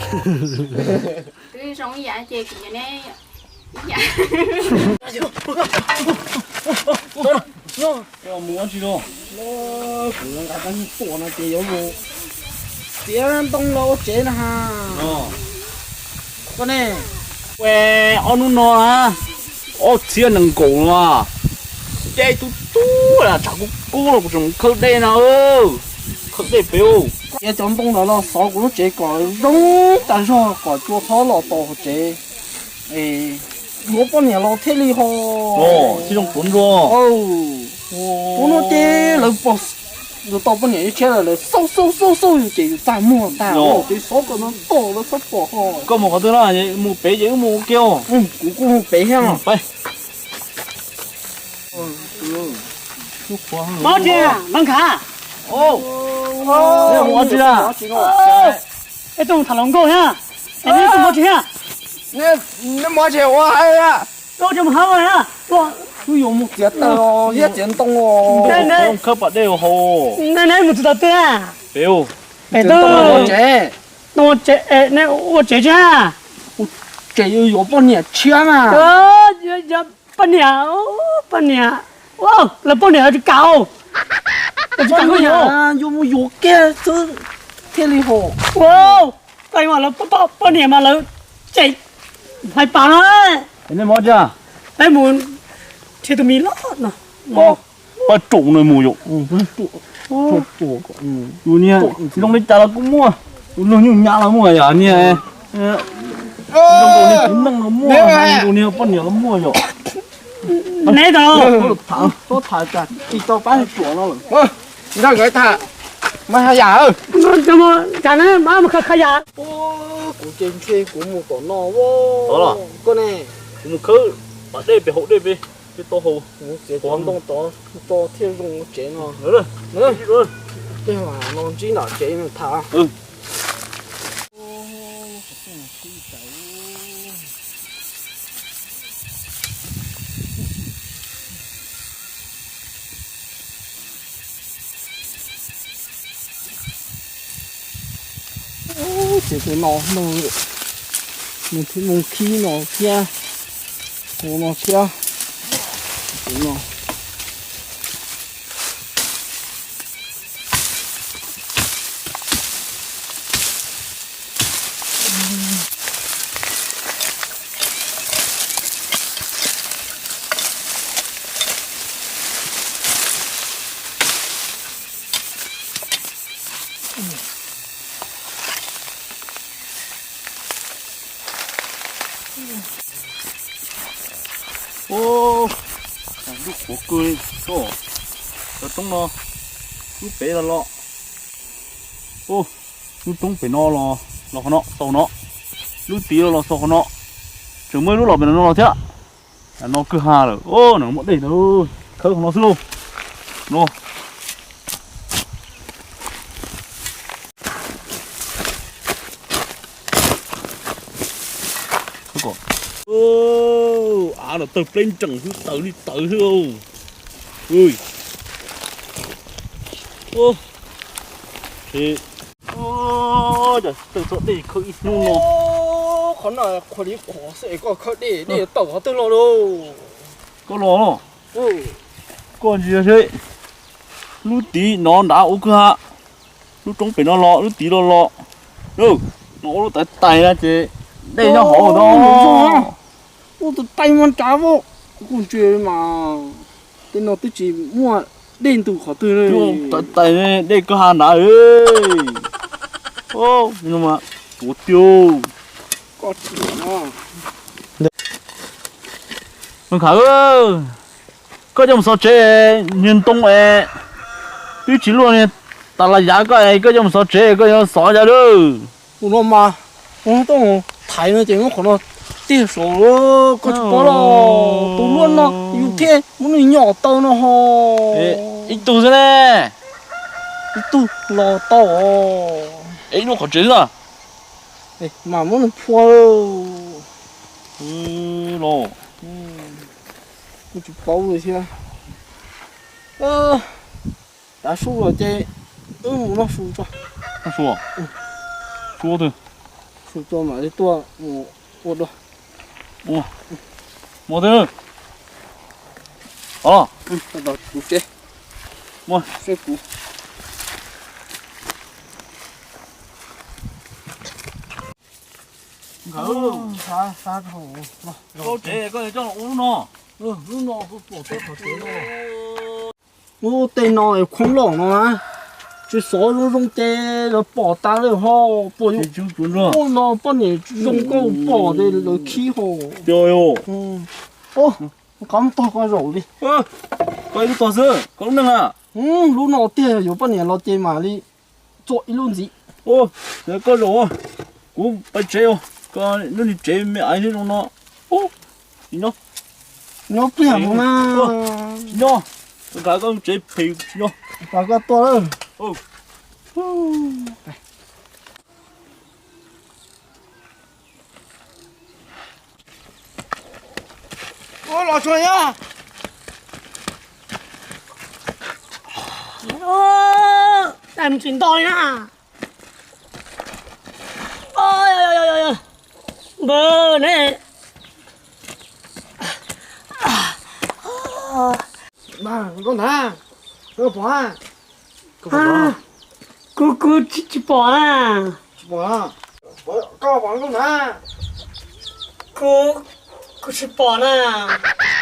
Twb zoo ib yam ces kuv nyiam neb ib yam. Mus ua tsi los? Kuv nqa tab nyuj tuaj no ces yuav mus txiav ntoo los ua tsev no ha. Koj ne, ua ob hnub no na, ob txhiab nees nkaum no, dej tub tub tshav kub kub los kuv tseem mus khawb dej no. Khawb dej pem. Txiav cov ntoo no los xov kuv lub tsev kom zoo tas zog kom cua txhob los tau hauv tsev. Yuav poj niam los thiaj li ho thiaj zoo puv nrua. Ub no ces lawv pom yus tau poj niam ib tshiab lawm, lawv xauj xauj xauj xauj yus ces yus txaj muag tag. Ces xov kom no tom lawv txhob pom ho. Koj mus qhov twg no? Mus pem ces wb mus ua ke. Kuv kuj mus pem thiab. Mob tsi, Npab Nkhav? Mus ua tsi na? Ej, tuaj tham hluas nkauj thiab. Es neb tuaj ua tsi thiab? Neb mus tsis ua hais. Wb yuav mus txiav taws los thiab txiav ntoo os. Khawb pas dej haus. Neb mus txiav taws twg? Pem, pem ntoo tsev. Ntoo tsev, neb ua tsev tsi? Tsev yuav poj niam tshiab na. Poj niam, poj niam, lawv poj niam tsis kam. Lawv tsis kam koj yuav. Yuav mus yuav kiag xwb thiaj li haum. Koj mas lawv poj niam mas lawv tseem hlais pas no. Nej mus tsi? Peb mus nrhiav tus me loj no. Paj Tsuam no mus yom. Tus niag zoo li cas los kuj muaj, tus luag nyuj nyav los muaj yom niag. Zoo li tus neeg los muaj, tus niag poj niam los muaj yom. Neb tau, txhob tham cas tsis tau Paj Tsuam no lawm. Nrog nkawd tham mas haj yam. Cas ne, mas kha yam. Kuv ces ntshe kuv mus tom no. Koj ne? Kuv mus khawb pas dej pem hauv dej pem, peb tau haus. Kuv txiav cov ntoo tod tso thiaj zoo ua tsev no. Tej no ntsib nram tsev no tham. Ces tus no, mus thiab mus khib no thiab, tus no thiab, tus no. Ub, lub qhuav kawg li, cov roob no, lub pem los los. Ub, lub roob pem no los, los qhov no, xaus no. Lub tid los, los xaus qhov no. Tseem muaj ib lub los pem no los thiab. Tam no kwj ha lawm, ub, no muaj dej ntawd, khawb qhov no xwb lauj. No. Av los tawg pleb nrees xwb, tawv li tawv xwb. Tawg txog dej khawb ib hnub no. Qhov no qhuav li qhuav xwb es koj khawb dej, dej tawm qhov twg los lauj? Koj los los. Koj ntsia seb, lub tid no nrad ua kwj ha, lub roob pem no los, lub tid los los. No ua lub tais tais na ces dej nyob hauv no. Ua tais tais mas nrad, kuv kuj ntsia mas tej no twb tsis muaj dej ntws qhov twg li. Tais tais dej kwj ha nrad. Tuav tiag. Koj coj mus xov tsev, niag ntoo es twb tsis luaj, tas las yav koj es koj coj mus xov tsev, koj yuav xov cas lawm? Tus no mas kuv tuaj mus thaiv no ces muab qhov no tiag saud, koj tsis paub los? Tus luaj no yus thiaj muab nws nyom tau no ho. Ib tug xwb ne. Ib tug los tau. Ib lub qhov tsev xwb. Mas muab nws phua los. Kuj tsis paub li thiab. Tav su lawm ces wb mus noj su tso. Noj su? Su twg? Tus tuaj mam li tuaj mus ua dua. Mus twg? Os, kuv seb. Mus seb kuv. Nkawd, koj tsev koj coj los ua lub no. Lub no kuv pom tej qhov tsev no. Lub tej no khoob loj no na, tsis xov zoo zoo ces lawv pom tas lawm ho. Puas yuav ua no poj niam zoo nkauj pom ces lawv khib ho. Qab tog koj zaum li. Koj ib lub tog xwb, koj lub neej a? Lub no tiag, yuav poj niam los ces mam li txua ib lub ntxiv. Koj zaum, kuv pais tsev os, koj nyob li tsev me aiv zoo no. Tsis nyob, nyob pliag mus na. Tsis nyob, koj tsev phem tsis nyob. Koj tuaj lawm. Los tsuag yog. Tais mus tsis nto li na. Npawg ne. Nkauj Nthav, koj pom? Kuv, kuv tsis pom na. Tsis pom? Koj pom Nkauj Nthav? Kuv, kuv tsis pom na.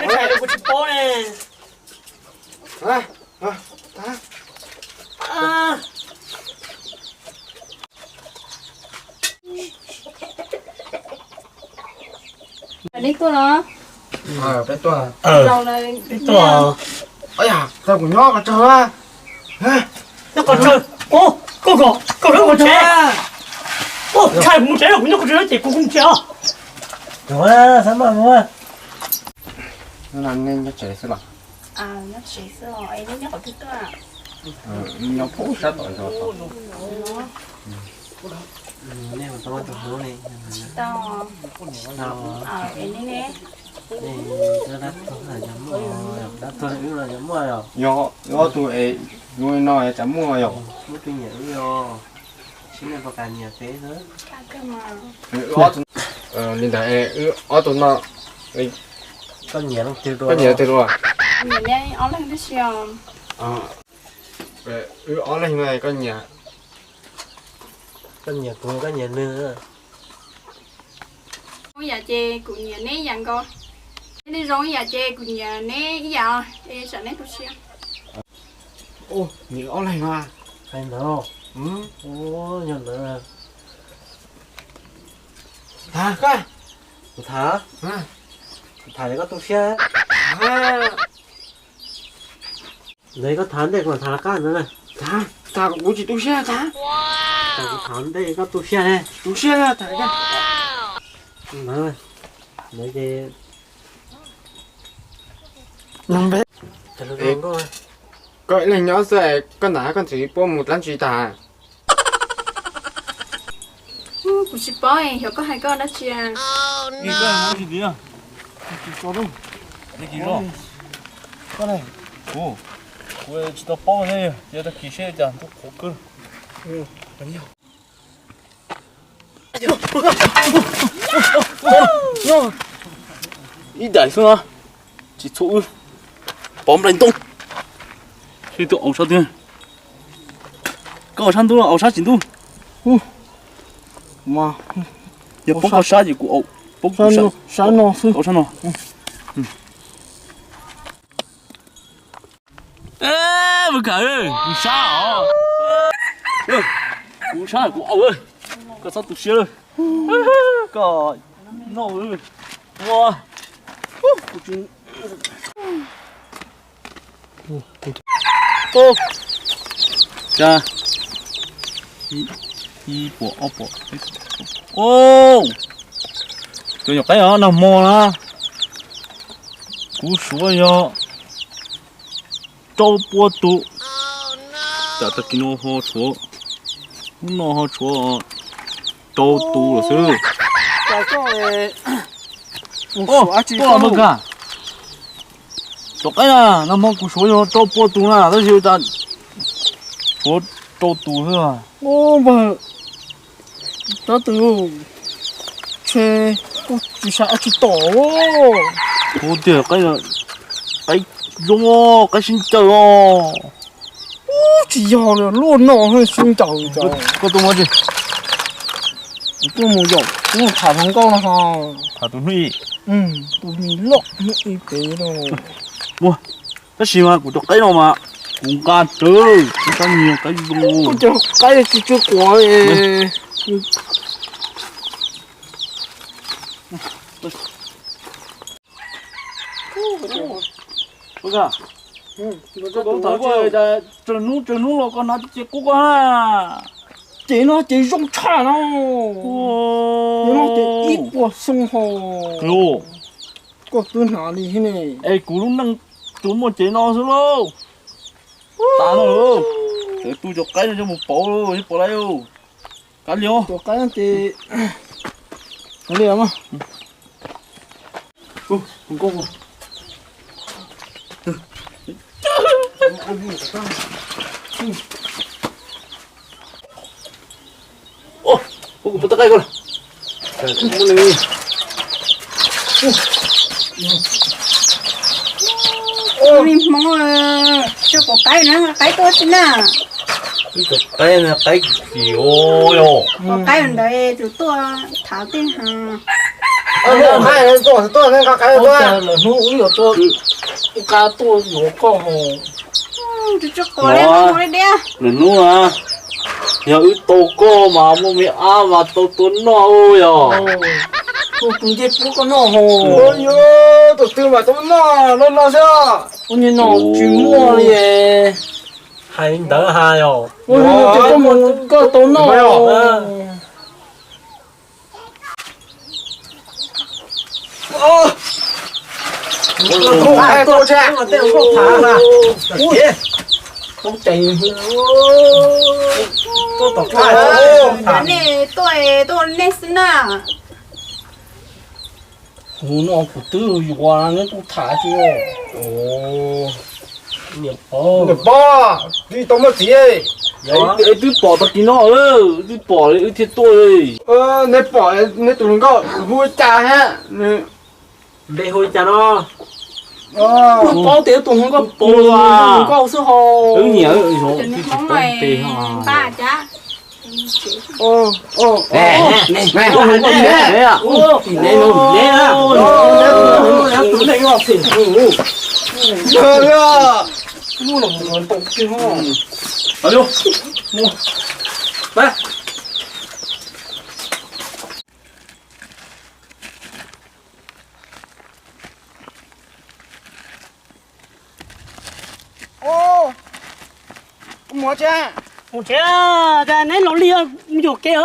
Neb txhais kuv tsis paub ne. Neb tuaj los? Peb tuaj. Peb tuaj. Tau kuv nyob qhov tsawg. Nyob qhov tsawg? Koj kom, koj kom mus tsev. Ntshai mus tsev, kuv nyob qhov tsawg ces kuv mus tsev os. Xav maj mus. Nyob tsev xwb los? Nyob tsev xwb os, neb nyob qhov twg tuaj? Nyob pem sab tom zos. Tsis tau. Es neb ne? Dab tuag, dab tuag wb los yog muaj yog? Yog, ob tug es no tsam muaj yog. Muaj tus nyiam wb yog. Sib nyiam puas kam nyiam peb xwb. Li ntawd es wb ob tug no, koj nyiam leej twg dua? Koj nyiam leej twg dua? Nyiam neb ob leeg tib si os. Wb ob leeg no koj nyiam, koj nyiam kuv koj nyiam nws? Zoo yam ces kuv nyiam neb yam nkaus. Neb zoo ib yam ces kuv nyiam neb ib yam os, es tsam neb tu siab. Nyiam ob leeg no. Hais ntawd. Yog ntawd. Tham koj. Kuv tham? Kuv tham es koj tu siab. Ntawd koj tham ntej kuv mam tham qab ntawd na. Tham, tham kuv tsis tu siab tham. Tham kuv tham ntej koj tu siab ne. Tu siab tham. Ntawd, ntawd ces koj ib leeg nyob xwb, koj ntam koj ntxim pub mus dlaab tsi tas? Kuv tsis paub, xyov koj hais koj dab tsi. Kuv tsis tau paub ne, ces tag kis seb cas ntub qhuav kawg. Ib daim xwb na, tsis txhua wb. Pov nplaig ntoo. Seb tus aus sab twg. Koj aus sab ntub, aus sab tsis ntub. Yog poob koj sab ces kuv aus, poob kuv sab no xwb. Aus sab no. Mus kawm, kuv sab os. Kuv sab kuv aus, koj txhob tu siab. Koj noj ua. Ib puas ob puas. Cov nyuam qaib nag hmo na, kuv suav yog rau pua tus. Cas tag kis no ho tshuav, hnub no ho tshuav rau tus lawm xwb. Tuaj npawg Nkaj, cov qaib na nag hmo kuv suav yog rau pua tus na tab sis cas tshuav rau tus xwb. Npawg, tsob tus, Kuv tsis saib tsis tom. Kuv tias qaib, qaib zoo, qaib sib ncaws os. Ub, tsis yog luaj no sib ncaws. Koj tuaj muab tsi? Kuv tuaj mus yom, kuv mus tham hluas nkauj no ho. Tham tus hnub ib. Tus me loj hnub ib pem no. Muaj, tab sis mas kuv cov qaib no mas kuv nqa rawv, kuv xav nyiag qaib zoo. Kuv cov qaib tsis tsw quav. Koj thaum koj tsawg hnub tsawg hnub los koj hnav ces qub koj ha. Ces no ces zoo tshaj no. Ces no ces ib puas xyoo ho. Koj twb hnav li thiab ne. Es kuv lub neej tsuas muaj ces no xwb lauj. Tas no, txawm tu cov qaib no coj mus pauv thiab pom lawm. Kav liam. Cov qaib ces kav liam mas. Kuv pom tau qaib ko. Ua li Hmoob, tso pom qaib na, qaib tuaj tsi na. Wb cov qaib na, qaib kim os yog. Pom qaib ntawd tus tuaj thauv tej ha. Lwm hnub wb yuav tuaj, wb nqa tuaj yuav koj ho. Lwm hnub a, yog wb tau koj mas muaj me ab mas tau tua noj yog. Tus twg ncej pub koj noj ho. Tus twg mas tau noj no no xwb. Ua li no tsis muaj li. Hais ntawd has yog. Ua li no ces koj mus koj tau noj. Nej tuaj, tuaj nej xwb na. Kuv no kuv twb yuav neb kuj tham tsis. Niam pog, twb tau muaj txiv. Twb pom tag kis no, twb pom li wb thiaj tuaj li. Neb pom neb tus hluas nkauj hu ua cas thiab? Npe hu ua cas no? Kuv paub tias tus hluas nkauj, tus hluas nkauj xwb ho. Wb nyiam, Mus tsev, mus tsev, neb los li mus yuam kev,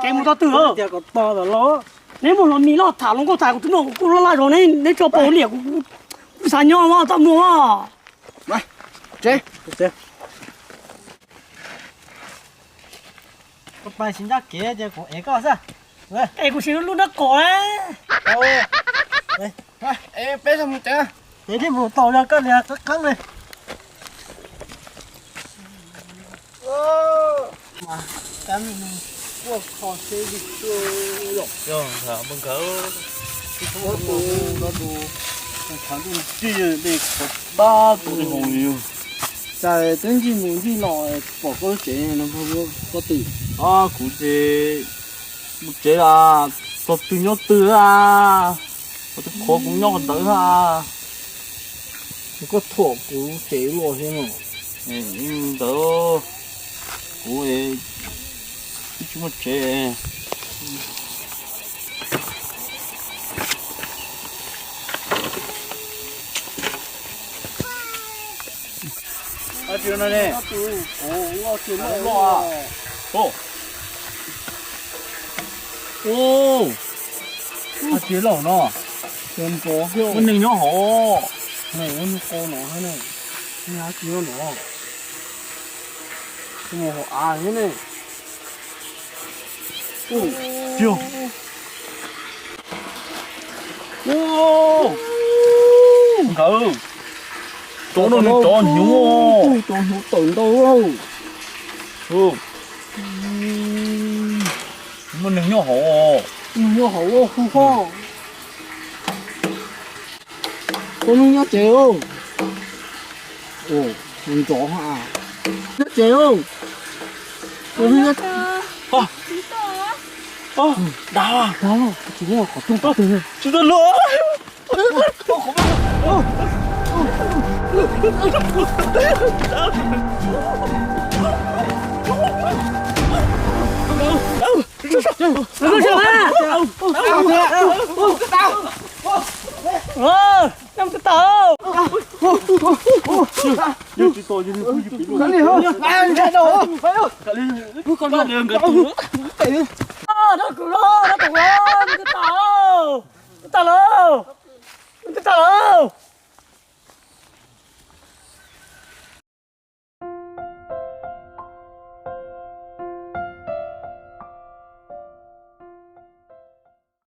kev mus txog twg tias kom tos los. Neb mus los mis loj tham hluas nkauj tham kuv twb noj kuv kuj laj laj zog, neb tso pov liam kuv, kuv xav nyob mas txaj muag. Koj pais tsis ncaj kev ces kuv ev koj xwb. Es kuv siv lub nraub qaum. Peb mus tsev, ces thiaj mus tau yog koj niag qeeb qeeb li. Mas kab me no kuaj kho seb li tuaj yom. Yog nrhav npawg nkawd, tus no tus nrhav ntuj nrig dej qhuav tab tus dej haus li yog. Cas twb ncig mus ncig los pom koj lub tsev no koj twg? Kuv ces mus tsev a, txog twg nyob twg a, qhov twg qhuav kuv nyob qhov ntawd a. Koj thuam kuv tsev luaj thiab no. Ntawd kuv twb tsis muaj tsev. Dab tsi no ne? Loj. Dab tsi loj no? Muaj neeg nyob hauv. Ua nws qau no, dab tsi no? Mus hauv av thiab ne. Nkawd, tsov no nws tsov hnyuv. Tsov hnyuv tawm ntau. Muaj neeg nyob hauv. Neeg nyob hauv ua hu ho. Koj neeg nyob tsev os. Ua, nrov ha. Nyob tsev os. Koj neeg nyob tsev. Dav, dav, tsis muaj qhov rooj. Tsis tau luag.